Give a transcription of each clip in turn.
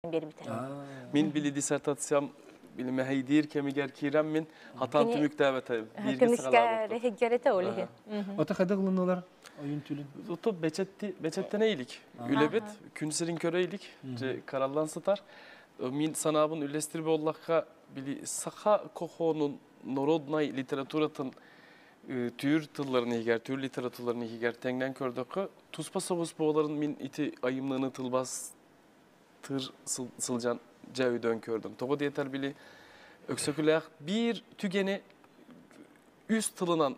Биэрбитэ. Мин били диссертациям били мэһэйдиир кэмигэр киирэн мин хатан түмүктээбэтэ бииргэ Көмүскэ хиггерете ол иһин. Ото хайдах ылыннылар ойун түлүн? Ото бэчэтти бэчэттэнэ илик. Үлэбит күн сирин көрө илик. Караллан сытар. Мин санаабын үллэстир буоллахха били саха кохонун народнай литературатын түүр тылларын иһигэр, түүр литератураларын иһигэр тэҥнэн көрдөххө, туспа соҕус буоларын мин ити айымныны тылбас тыр сылдьан дьэ өйдөөн көрдүм. Тоҕо диэтэр били Өксөкүлээх биир түгэни үс тылынан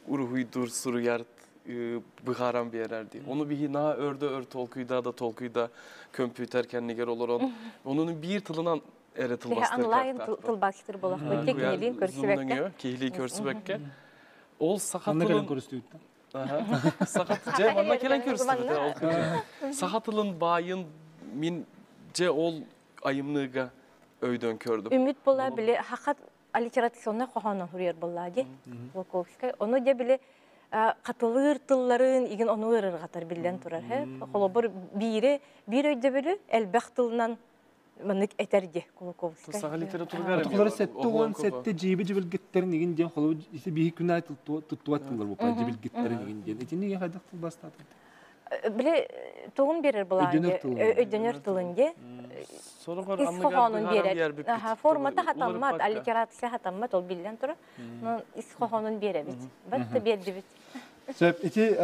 уруһуйдуур, суруйар, быһааран биэрэр дии. Ону биһи наһаа өрдө өр толкуйда да толкуйда көмпүүтэр кэннигэр олорон, онуну биир тылынан эрэ тылбастыр Онлайн тылбаастыр буолахпыт киһилиин көрсүбэккэ. Киһилии көрсүбэккэ. Ол саха Манна кэлэн тылын көрүстүбүт. Саха дьэ манна кэлэн көрүстүбүт ол саха тылын баайын мин дьэ ол айымныыга өйдөн көрдүм. Үмүт була били хахат аллитерационный хоһоону суруйар буоллаа ди Волковскай. Ону дьэ били хатылыыр тылларын игин ону ырырҕатар биллэн турар. Холобур биири биир өйдөбүлү элбэх тылынан маннык этэр ди Кулаковскай. Саха литературыгар Отохлор 77 жиби жибилгиттерин игин диэн холобур ити биһи күн аайы туттубат тыллар бу жибилгиттерин игин диэн. Итини хайдах тылбастаатыҥ? Били тугун берер булаа Өйдөнөр тылын. Өйдөнөр тылын ди. Сороҕор Ис хоһоонун биэрэр. Формата хатаммат, уларыппакка. Аллитерация хатаммат, ол биллэн турар. Но ис хоһоонун биэрэбит. Бат да биэрдибит. Сөп, ити.